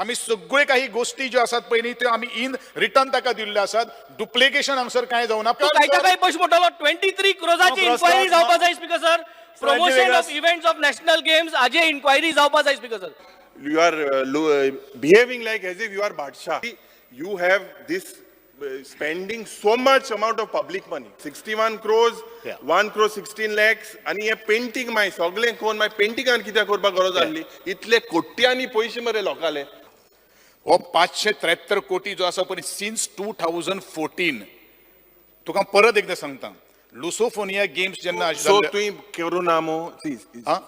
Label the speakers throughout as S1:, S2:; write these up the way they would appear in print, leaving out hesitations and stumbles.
S1: आमी सगळे काही गोष्टी ज्यो आसात पळय न्ही, त्यो आमी इन रिटर्न ताका दिल्ल्यो आसात. डुप्लिकेशन हांगसर कांय जावना.
S2: तूं कायच्या काय पयशे मोडटलो? 23 क्रोजाची इन्क्वायरी जावपा जाय, speaker sir. Promotion of events of national games हाजे इन्क्वायरी जावपा जाय, speaker sir.
S3: You are behaving like as if you are Badshah. You have this spending so much amount of public money. 61 crores, 1 crore 16 lakhs, आणि हे painting माय सगळें कोण माय पेंटिंगान कित्याक करपाक गरज आहली? इतले कोट्यांनी पयशे मरे लोकांले.
S1: हो 573 कोटी जो आसा पळय, सिन्स 2014, तुका परत एकदां सांगता, लुसोफोनिया गेम्स जेन्ना
S3: सो तुवें करूं ना मू.
S1: हा?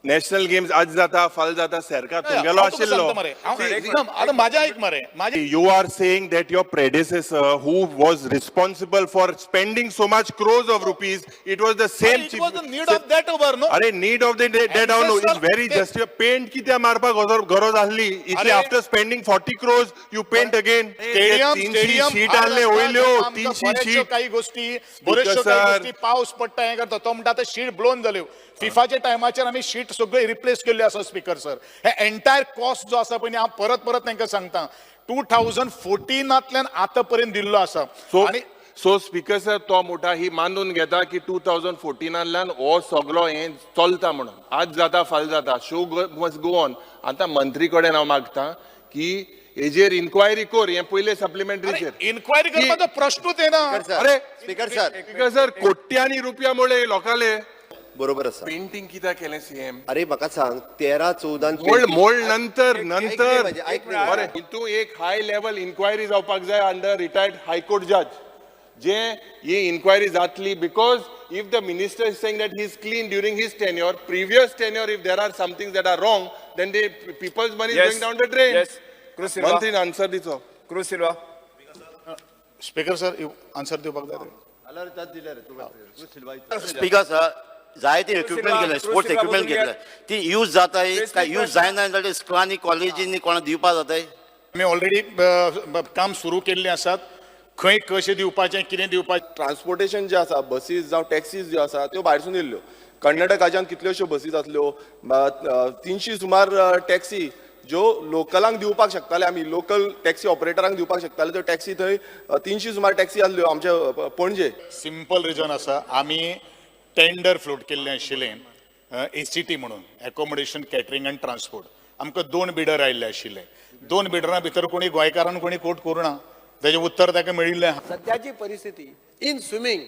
S3: नॅशनल गेम्स आज जाता, फाल जाता, सरकार तुमगेलो आशिल्लो.
S1: आतां म्हाजें आयक मरे, म्हाजें
S3: You are saying that your predecessor, who was responsible for spending so much crores of rupees, it was the same
S1: It was the need of that over, no?
S3: अरे, need of the that no, it's very just. Paint कित्याक मारपाक गरज आहली इतली?
S1: अरे.
S3: After spending 40 crores, you paint again.
S1: Stadium
S3: 300
S1: stadium
S3: sheet आहले वयल्यो, 300 sheet.
S1: काही गोष्टी, बऱ्याचशो काही
S3: sir.
S1: गोष्टी, पावस पडटा, हें करता, तो म्हणटा आतां शीट ब्लोवन जाल्यो. फिफाच्या टायमाचेर आमी शीट सगळ्यो रिप्लेस केल्ल्यो आसा. स्पीकर सर, हे एंटायर कॉस्ट जो आसा पळय न्ही, हांव परत परत तांकां सांगता, 2014तांतल्यान आतां पर्यंत दिल्लो आसा.
S3: सो
S1: आनी
S3: सो स्पीकर सर, तो मोठा ही मानून घेता की 2014तांतल्यान हो सगळो हें चलता म्हणून. आज जाता, फाल जाता, show must go on. आतां मंत्री कडेन हांव मागता की हेजेर इन्क्वायरी कर, हें पयले सप्लिमेंटरीचेर.
S1: इन्क्वायरी करपाचो प्रश्नूच येना.
S3: अरे.
S4: Speaker sir.
S3: स्पीकर सर, कोट्यांनी रुपया मुळे लोकांले.
S4: बरोबर आसा.
S3: पेंटिंग कित्याक केलें सीएम?
S4: अरे, म्हाका सांग, 13 14
S3: मोड मोड नंतर नंतर.
S4: ऐक न्ही.
S3: बरें, हितून एक हाय लेवल इन्क्वायरी जावपाक जाय अंडर रिटायर्ड हायकोर्ट जज, जे ही इन्क्वायरी जातली, because if the minister is saying that he is clean during his tenure, previous tenure, if there are something that are wrong, then the people's money is going down the drain.
S5: Yes. Cruz Silva.
S3: मंत्रीन answer दिचो.
S5: Cruz Silva.
S1: Speaker sir, answer दिवपाक जाय रे.
S6: Speaker sir, जायते equipment घेतले, sports equipment घेतले, ती use जाताय काय use जायना जाल्यार स्कुलांनी, कॉलेजींनी कोणा दिवपा जाताय?
S1: आमी ऑलरेडी काम सुरू केल्लें आसात, खंय कशें दिवपाचें, कितें दिवपाचें.
S7: ट्रान्सपोर्टेशन जे आसा, बसीस जावं टॅक्सीज ज्यो आसा, त्यो भायरसून येयल्ल्यो. कर्नाटकाच्यान कितल्योश्यो बसीस आसल्यो, 300 सुमार टॅक्सी ज्यो लोकलांक दिवपाक शकताले, आमी लोकल टॅक्सी ऑपरेटरांक दिवपाक शकताले, त्यो टॅक्सी थंय 300 सुमार टॅक्सी आसल्यो आमच्या पणजे.
S1: सिंपल रिजन आसा, आमी टेंडर फ्लोट केल्लें आशिल्लें एसीटी म्हणून, एकोमोडेशन, कॅटरींग आनी ट्रान्सपोर्ट. आमकां दोन बिडर आयिल्ले आशिल्ले. दोन बिडरां भितर कोणी गोंयकारान कोणी कोट करूं ना, तेजें उत्तर ताका मेळिल्लें आहा.
S8: सद्याची परिस्थिती इन स्विमींग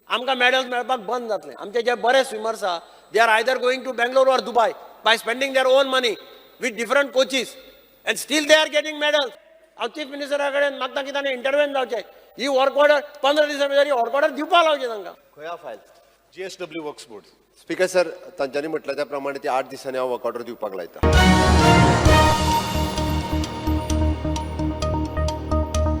S8: आमकां मेडल्स मेळपाक बंद जातले. आमचे जे बरे स्विमर्स आहा, they are either going to Bangalore or Dubai by spending their own money with different coaches, and still they are getting medals. हांव चीफ मिनिस्टरा कडेन मागता की ताणें इंटरवेन जावचें. ही वर्क ऑर्डर 15 दिसां भितर ही वर्क ऑर्डर दिवपाक लावचें तांकां.
S4: खंय file?
S1: GSW works board.
S4: Speaker sir, तांच्यांनी म्हटलें त्या प्रमाणे ती 8 दिसांनी हांव वर्क ऑर्डर दिवपाक लायता.